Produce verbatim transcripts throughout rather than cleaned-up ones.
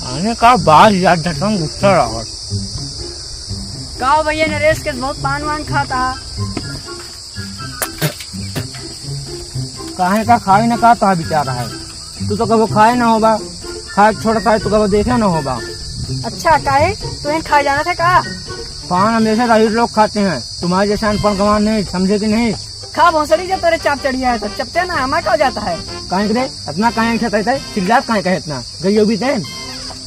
खाने का बाद यार झटकन गुस्सा रहत। का हो भैया नरेश के बहुत पान वान खाता? काहे का खाए ना का तोहा विचार है? तू तो कबो खाए ना होबा, खाए छोड़ खाए तू कबो देखे ना होबा। अच्छा काहे, तू इन खाए जाना था का? पान हमेशा राही लोग खाते हैं, तुम्हारे जैसे अनपढ़ गंवार नहीं, समझे कि नहीं? खा भोसड़ी, जब तेरे चाप चढ़िया है तो चपटे ना, हमार का हो जाता है? काहे के रे, इतना काहे खेत है, चिल्लात काहे कहे इतना? गई होगी ते?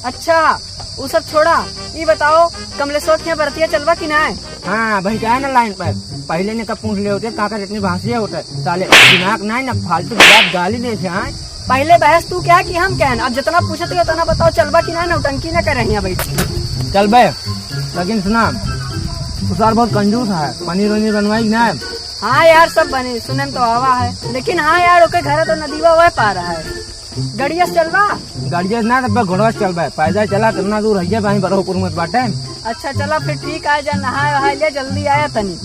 अच्छा, उ सब छोड़ा, ई बताओ, कमलेश्वर के यहाँ बरतिया चलबा कि नाय? हाँ, भाई क्या है ना लाइन पर, पहले ने कब पूछ ले होते, काका जितनी भाषिया होता है, साले दिमाग नाय ना, फालतू बात गाली दे से, हाँ? पहले बहस तू क्या कि हम क्या है? अब जितना पूछत ही उतना बताओ, चलबा कि नाय, नौटंकी ना करे यहाँ बैठ के। चलबे, लेकिन सुना, तू सार बहुत कंजूस है, पनीर वनीर बनवाई कि नाय? हाँ यार, सब बने, सुने में तो आवा है, लेकिन हाँ यार, ओके घर तो नदीवा वह पा रहा है। गड़िया से चलबा? गड़िया से ना, तब घोड़वा से चलबा। पैदल चला, कितना दूर है ये, वहीं बरहपुर में बाटे। अच्छा, चला फिर ठीक, आ जा, नहाए वहाए ले, जल्दी आया तनी।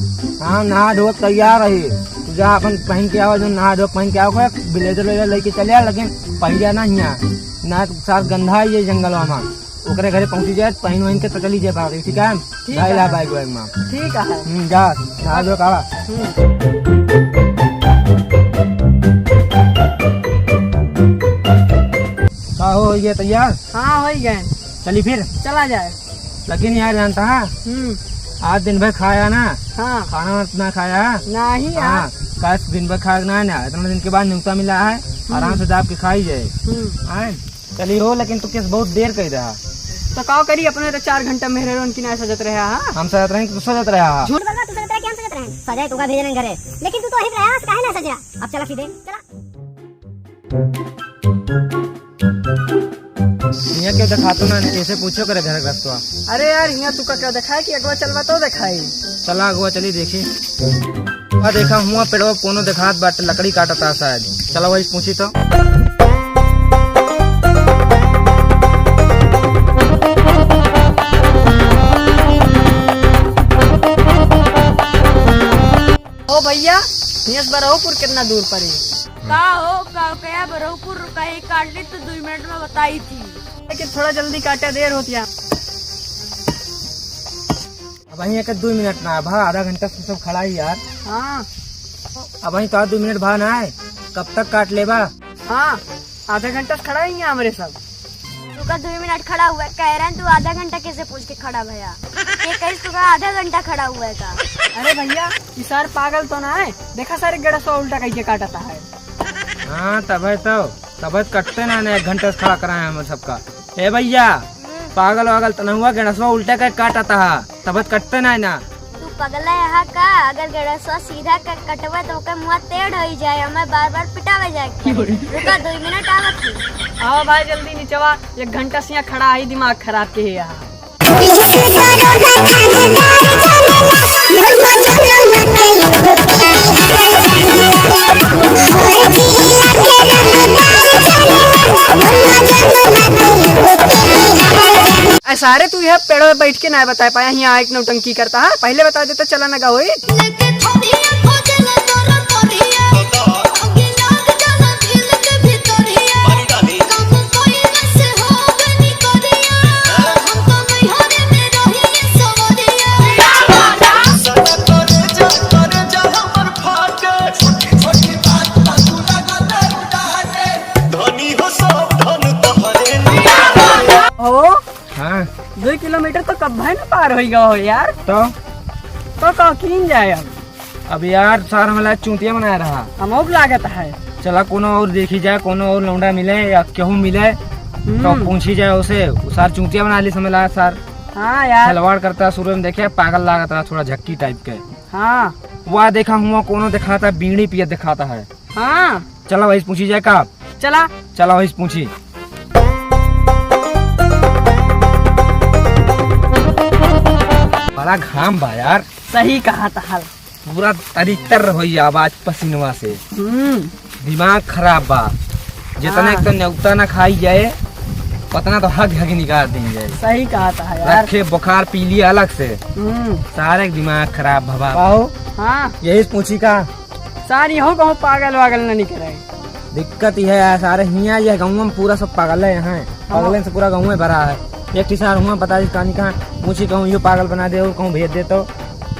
हाँ, नहा धो के तैयार रही। तू जा अपन पहन के आवा, जो नहा धो के पहन के आवा, कोई ब्लेजर व्लेजर लेके चले आ, लेकिन पहन जाना हियाँ। ना तो सार गंधा है ये जंगलवा में। ओकरे घरे पहुँची जाए, पहन वहन के तो चली जाए बाहर, ठीक है? ठीक भाई है। ला बाइक वाइक में। ठीक है। हम्म, जा, नहा धो के आवा। हम्म। का हो, हो गया तैयार? हाँ, हो ही गए। चली फिर। चला जाए। लेकिन यार जानता है, हम्म। आज दिन भर खाया ना? हाँ। खाना वाना ना खाया? नहीं यार। हाँ, कल दिन भर खाया ना, ना, इतना दिन के बाद न्योता मिला है, हम्म। आराम से दाब के खाई जाए। हम्म। आए? चली हो, लेकिन तू केस बहुत देर कह रहा। तो का करी, अपने तो चार घंटा मेहरे रोन की ना सजत रहा, हाँ? हम सजत रहे, तू सजत रहा। झूठ बोल रहा, तू सजत रहा, क्या हम सजत रहे? सजाए तू का भेजने घरे, लेकिन तू तो वहीं पे रहा, काहे ना सजरा? अब चला सीधे, चला। हियाँ क्यों दिखातो ना, कैसे पूछो करे घर गृहस्थवा? अरे यार, हियाँ तू का क्यों दिखाए कि अगवा चलवा तो दिखाई। चला अगवा चली देखी। आ देखा हुआ पेड़वा कोनो दिखात बाटे, लकड़ी काटता शायद। चला वही पूछी तो। ओ भैया, हियाँ से बरहुपुर कितना दूर पड़ी? का हो, का कया बरहुपुर कहीं काट ली तो दुई मिनट में बताई थी। लेकिन थोड़ा जल्दी काटे, देर होती है। अब वहीं एक दुई मिनट ना भा, आधा घंटा से सब खड़ा ही यार। हाँ। अब वहीं तो दुई मिनट भा ना है, कब तक काट लेबा? हाँ। आधा घंटा से खड़ा ही है हमरे सब। तू का दुई मिनट खड़ा हुआ है, कह रहे हैं तू आधा घंटा कैसे पूछ के खड़ा भया? ये कहीं तू का आधा घंटा खड़ा हुआ है का? अरे भैया, ये सार पागल तो ना है, देखा सारे गड़सवा उल्टा कह के काटता है। हाँ, तबे तो, तबे तो कटते ना, ना एक घंटा से खड़ा कराए हम सबका। ए भैया, हम्म। पागल वागल तो ना हुआ, गड़सवा उल्टा कह काटता है, तबे तो कटते ना, ना। तू पगला है का? अगर गड़सवा सीधा क-, कटवे तो ओकर मुँह टेढ़ होई जाए, हमें बार-बार पिटावे जाए के पड़े। रुका, दो मिनट आवत ही। आवा भाई, जल्दी नीचवा, एक घंटा से यहाँ खड़ा है, दिमाग खराब के है यहाँ। ऐसा रे, तू यह पेड़ में बैठ के ना बताए पाया, यहाँ एक नौटंकी करता है, पहले बता देता, चला ना गा होई। लेके थोरिया खोजला तोरा तोरिया, आगे लाग जाला दिल के भीतरिया। काम कोई बस हो गनी करिया, हम तो नैहर में रहिए सवरिया। सदा करे जा, करे जा हमर फाटे, छोटी छोटी बात पर तू लगा दारू डाटे। धनी हो सब धन तोहरे निया। हो? हाँ। दो किलोमीटर तो कब है ना पार होई गवा हो यार। तो? तो का कीन जाए अब? अब यार सार हमला चूतिया बनाए रहा। हमहू के लागत है। चला कोनो और देखी जाए, कोनो और लौंडा मिले या केहू मिले, तो हम्म। पूछी जाए उसे। उ सार चूतिया बना ली समझ ला सार। हाँ यार। खिलवाड़ करता शुरू में देखे, पागल लागत रहा, थोड़ा झक्की टाइप के। हाँ। वह देखा हुआ कोनो दिखाता, बीड़ी पिया दिखाता है। हाँ। चला वही से पूछी जाए का? चला। चला वही से पूछी। बड़ा घाम बा यार। सही कहा तहल। पूरा तरितर होई आवाज पसीनवा से। हम्म। दिमाग खराब बा। जितना हाँ। एक तो न्योता ना खाई जाए, उतना तो हग हग निकाल दी जाए। सही कहा तहल यार। रखे बुखार पी लिया अलग से। हम्म। सारे के दिमाग खराब भवा। कहो। हाँ। यही से पूछी का? सार, इहौ कहूँ पागल वागल न निकरे। दिक्कत यह है सारे, हियाँ यह गाँव में पूरा सब पागल है यहाँ। हाँ। पागलन से पूरा गाँव में भरा है। एक ठे सार हुआँ बता दी कहानी कहाँ, पूछी कहूँ यो पागल बना दे और कहूँ भेज दे तो।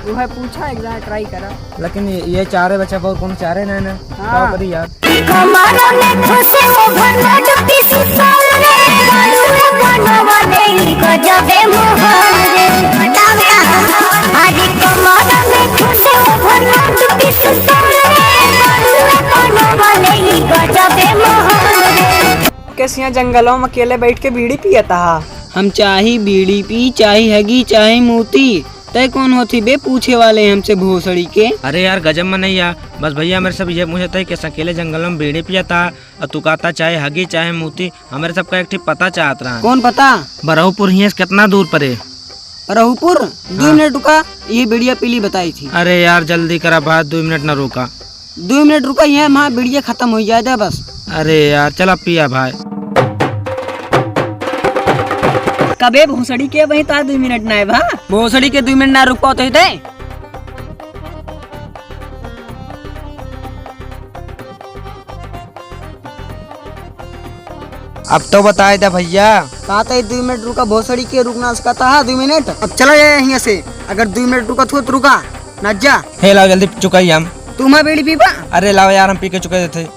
वो है पूछा, एक बार try करा। लेकिन ये, ये चारे बचा और कौन चारे ना ना। हाँ। क्या करी यार। कमर में खुशी वो भरनट पीसी साल रे, बालू रे बनवा ले गजबे मोहन रे। अरे कमर में खुशी वो भरनट पीसी साल रे, बालू रे बनवा ले गजबे मोहन रे। कैसे यहाँ जंगलों में अकेले बैठ के बीड़ी पियता हा? हम चाहे बीड़ी पी, चाहे हगी, चाहे मूती, तय कौन होती बे पूछे वाले हमसे भोसड़ी के? अरे यार, गजब मनई या। बस भैया, मेरे सब ये पूछे थे कि अकेले जंगल में बीड़ी पिया था और तू कहता चाहे हगी चाहे मूती, हमारे सबका एक ठे पता चाहत रहा। कौन पता? बरहुपुर हियां से कितना दूर परे? बरहुपुर? दो हाँ। मिनट रुका, ये बीड़िया पीली बताई थी। अरे यार, जल्दी करा बात, दो मिनट ना रुका। दो मिनट रुका, यहाँ वहाँ बीड़िया खत्म हो जाए दे बस। अरे यार, चला पिया भाई। कबे भोसड़ी के वही तार दो मिनट ना है भा? भोसड़ी के दो मिनट ना रुक पाते थे। अब तो बताए दे भैया। का तई दो मिनट रुका, भोसड़ी के रुक ना सकता है दो मिनट। अब चला जाए यहाँ से, अगर दो मिनट रुका तो रुका, ना जा। हे लाओ जल्दी चुकाई हम। तुम्हें बीड़ी पीबा? अरे लाओ यार, हम पी के चुके थे।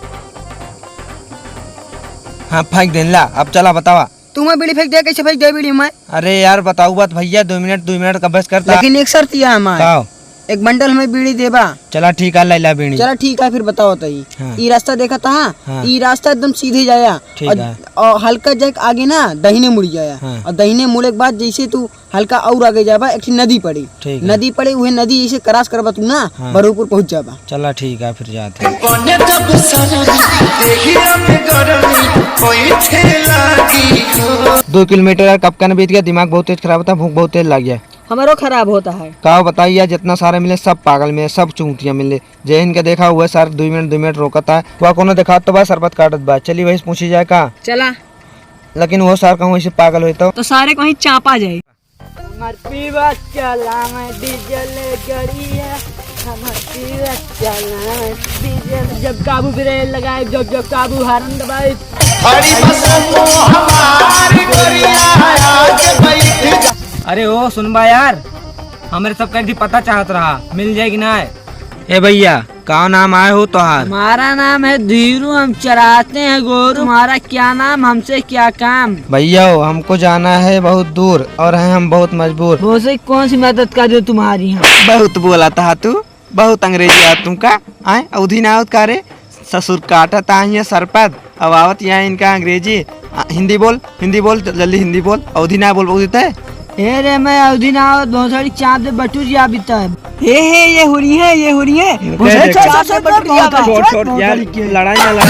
हाँ, फेंक देन ला। अब चला बतावा। तुम्हें बीड़ी फेंक दे, कैसे फेंक दे बीड़ी में? अरे यार, बताऊ बात भैया, दो मिनट, दो मिनट का बस करता। लेकिन एक शर्त यह हमार। का? एक बंडल हमें बीड़ी देबा। चला ठीक है, लैला बीड़ी। चला ठीक है, फिर बताओ तई। हाँ। ई रास्ता देखा था? हाँ। ई रास्ता एकदम सीधे जाया। ठीक और, है। और हल्का जाके आगे ना दहिने मुड़ जाया। हाँ। और दहिने मुड़े के बाद जैसे तू हल्का और आगे जाबा, एक ठे नदी पड़ी। ठीक है। नदी पड़ी, उहे नदी जैसे cross करबा तू ना, हाँ। बरहुपुर पहुँच जाबा। चला ठीक है, फिर जाते हैं। दो किलोमीटर यार कब का न बीत गया, दिमाग बहुत तेज खराब होता, भूख बहुत तेज लग गया। हमारो खराब होता है। का बताई यार, जितना सारे मिले सब पागल मिले, सब चूतिया मिले। जे इनके देखा हुआ सर दो मिनट, दो मिनट रोकता है। वह कोनो देखा तो बा शरबत काटत बा। चली वही से पूछी जाए का? चला। लेकिन वो सर कहूँ ऐसे पागल होई तो? तो सारे कहीं चापा जाए। हमार पीवा चलावे डीजल गड़िया, हमार पीवा चलावे डीजल। जब काबू ब्रेक लगाए, जब जब काबू हारन दबाए। अरे बस वो हमार गोरिया आके बैठ जा। अरे ओ सुनबा यार, हमरे सब का एक पता चाहत रहा, मिल जाए कि ना? ए भैया, का नाम आए हो तोहार? हमारा नाम है धीरू, हम चराते हैं गोरू। तुम्हारा क्या नाम, हमसे क्या काम? भैया हो, हमको जाना है बहुत दूर और हैं हम बहुत मजबूर। भोसड़ी कौन सी मदद कर दे तुम्हारी हम? बहुत बोला था तू, बहुत अंग्रेजी आ तुमका। आए, अवधी ना आवत का रे? ससुर काटत आही है सरपत, अब आवत यहाँ इनका अंग्रेजी। आ, हिंदी बोल, हिंदी बोल, ज-, जल्दी हिंदी बोल। अवधी ना बोल, बोल देते। ए रे, मैं अवधी ना आवत, बहुत सारी चाप दे बटुरिया भी तब। हे, हे, ये हो रही है, ये हो रही है। इनके बहुत सारी देखो। चाप से बटुरिया बहुत बा। छोट, छोट, यार, लड़ाई ना लड़ा।